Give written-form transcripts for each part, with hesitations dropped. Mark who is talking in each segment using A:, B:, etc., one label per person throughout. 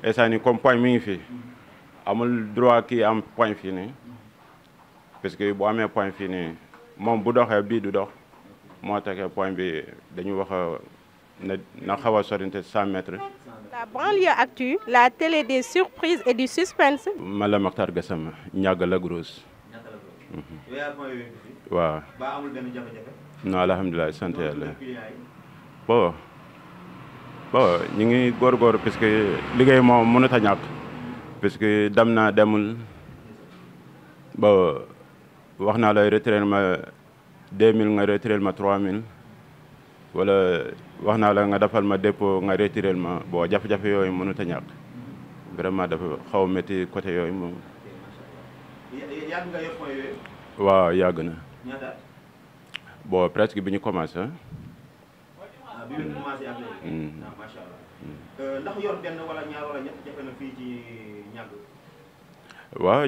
A: instant ni comme point mi ngi fi amul droit kii am point fii nii parce que bu amee point fii nii moom bu doxee bii du dox moo taxee point bi dañu wax na xaw a sorinte 100 mètres.
B: La banlieue actu, la télé des surprises et du suspense.
A: man la Makhtar Gassama ñàgg la grosse. waaw. non alhamdulilah sant yàlla. bon ñu ngi góorgóorlu parce que liggéey moom mënut a ñàkk parce que dem naa demul ba wax naa la retraité ma 2000 nga retraité ma 3000 wala wax naa la nga defal ma dépôt nga retraité ma bon jafe-jafe yooyu mënut a ñàkk vraiment dafa xaw a métti côté yooyu moom.
C: yàgg nga yor point yooyu.
A: waaw yàgg na.
C: ñaata.
A: bon presque bi ñu commencé.
C: bi ñu commencé ak léegi. macha allah. ndax yor benn wala ñaar wala ñett jafe na fii ci ñàgg.
A: waaw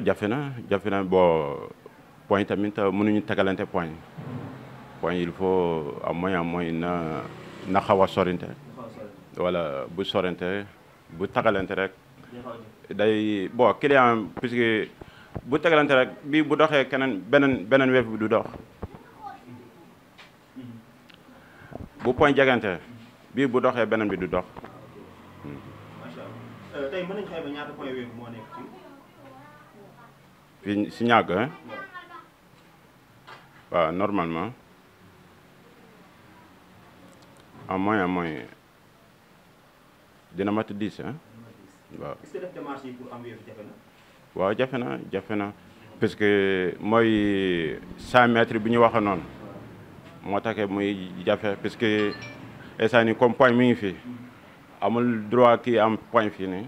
A: jafe na bon point tamit mënuñu tegalante point il faut am moyen na xaw a sorinte. wala bu sorinte bu tagalante rek. day bon client puisque bu tegalante rek bii bu doxee keneen beneen web bi du dox. bu point jegante bii bu doxee beneen bi du dox.
C: macha allah tey mën nañu xayma ñaata point web moo nekk
A: fii si ñàgg waaw normalement en moyen dina mat 10 waaw.
C: est-ce que def démarche yi pour am web jafe na.
A: waaw jafe na parce que mooy 100 mètres bi ñu waxee noonu moo taxee muy jafe parce que instant ni comme point mi ngi fi amul droit kii am point fii nii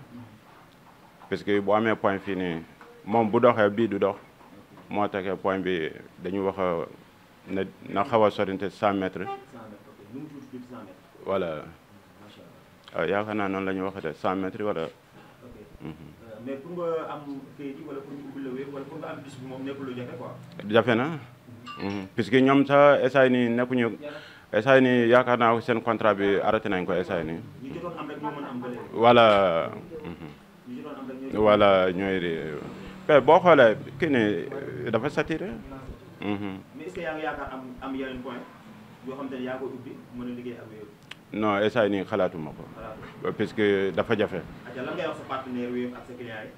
A: parce que bu amee point fii nii moom bu doxee bii du dox moo taxee point bi dañu wax na xaw a sorinte 100 mètres. voilà yaakaar naa noonu la ñu waxatee 100 mètres wala.
C: mais pour nga am kayit yi wala pour ñu ubbi la wér wala pour nga am bis bi moom nekkul lu jafe quoi.
A: jafe na puisque ñoom sax SAE nii nekkuñu SAE nii yaakaar naa seen contrat bi arrêté nañ ko SAE nii.
C: ñu jotoon am rek ñoo mën a am ba léegi.
A: voilà.
C: ñu jotoon am rek ñoo
A: voilà ñooy boo xoolee kii nii dafa saturé.
C: mais est-ce que yaa ngi yaakaar am yeneen point yoo xam te ne yaa koy ubbi mën a liggéey ak wér.
A: non SAE nii xalaatuma ko. parce que dafa jafe.
C: lan ngay wax sa partenaire Wave ak sa client yi.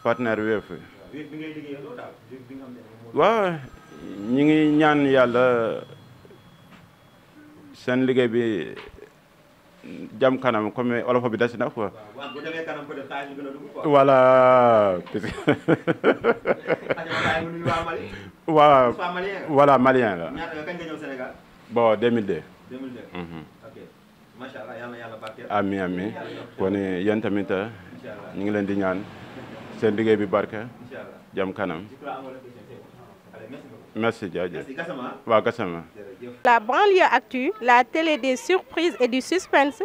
A: partenaire Wave.
C: Wave bi ngay liggéeyal loolu daal Wave bi nga xam ne
A: waaw ñi ngi ñaan yàlla seen liggéey bi jam kanam comme olof bi des na quoi.
C: waaw bu demee kanam peut-être xaalis bi gën a dugg quoi.
A: voilà. waaw voilà malien la.
C: ñaata kañ nga ñëw Sénégal.
A: bon 2002.
C: 2002. ok macha allah yal na yàlla barkeel.
A: amiin kon yéen tamit ñu ngi leen di ñaan seen liggéey bi barke. jam kanam. merci jaajëf. waaw Gassama.
B: La banlieue actu, la télé des surprises et du suspense.